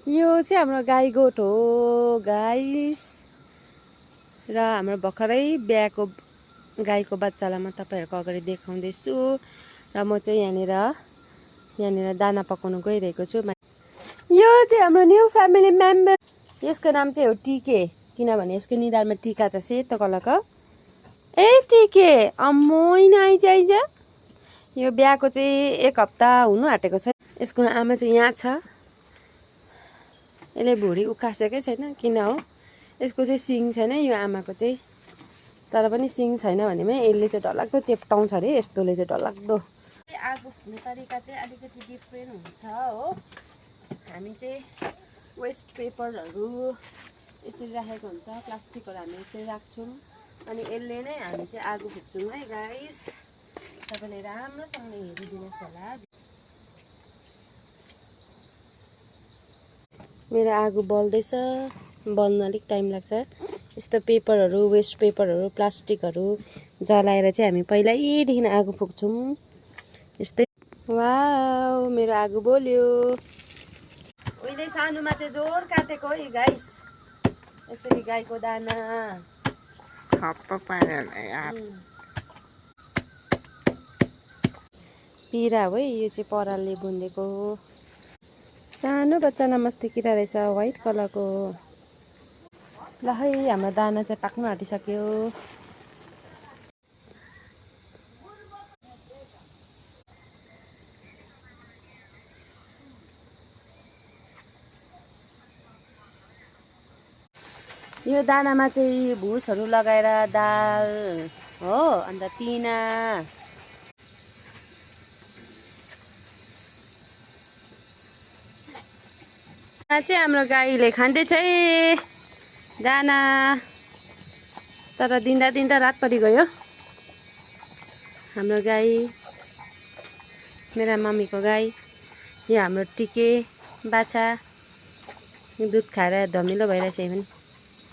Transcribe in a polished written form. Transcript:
यो चाहिँ हाम्रो गाई गोठ हो गाइस र हाम्रो भर्खरै ब्याएको गाईको बच्चालाई म तपाईहरुको अगाडि देखाउँदैछु र म चाहिँ यहाँनिर दाना पकाउन गइरहेको छु। यो चाहिँ हाम्रो न्यू फ्यामिली मेम्बर, यसको नाम चाहिँ हो टिके, किनभने यसको निधारमा टिका छ सेतो कलरको। ए टिके अम्मोइ नाइजाइज। यो ब्याएको चाहिँ 1 हप्ता हुनु आँटेको छ। यसको आमा चाहिँ यहाँ छ। यसले भुँडी उकासेकै छैन किन हो, यसको चाहिँ सिङ छैन यो आमाको चाहिँ, तर पनि सिङ छैन भनेमै यसले चाहिँ डरलाग्दो चेप्टाउँछ अरे, यस्तोले चाहिँ डरलाग्दो। आगो फुक्ने तरिका चाहिँ अलिकति डिफ्रेन्ट हुन्छ हो। हामी चाहिँ वेस्ट पेपरहरू यसरी राखेको हुन्छ, प्लास्टिकहरू हामी यसरी राख्छौँ अनि यसले नै हामी चाहिँ आगो फुक्छौँ है गाइस। तपाईँले राम्रोसँगले हेरिदिनुहोस् होला। मेरो आगो बल्दैछ, बल्न अलिक टाइम लाग्छ। यस्तो पेपरहरू, वेस्ट पेपरहरू, प्लास्टिकहरू जलाएर चाहिँ हामी पहिल्यैदेखि आगो फुक्छौँ यस्तै। वाउ मेरो आगो बल्यो। उहिले सानोमा चाहिँ जोर काटेको है गाइस, यसरी गाईको दाना पिरा हो है, यो चाहिँ परालले बुनेको सानो बच्चा नमस्ते किरा रहेछ, व्हाइट कलरको। ल है हाम्रो दाना चाहिँ पाक्न आँटिसक्यो। यो दानामा चाहिँ भुसहरू लगाएर दाल हो, अन्त पिना चाहिँ हाम्रो गाईले खाँदैछ दाना, तर दिँदा दिँदा रात परि गयो। हाम्रो गाई, मेरा मम्मीको गाई, यो हाम्रो टिके बाछा दुध खाएर धमिलो भइरहेछ पनि।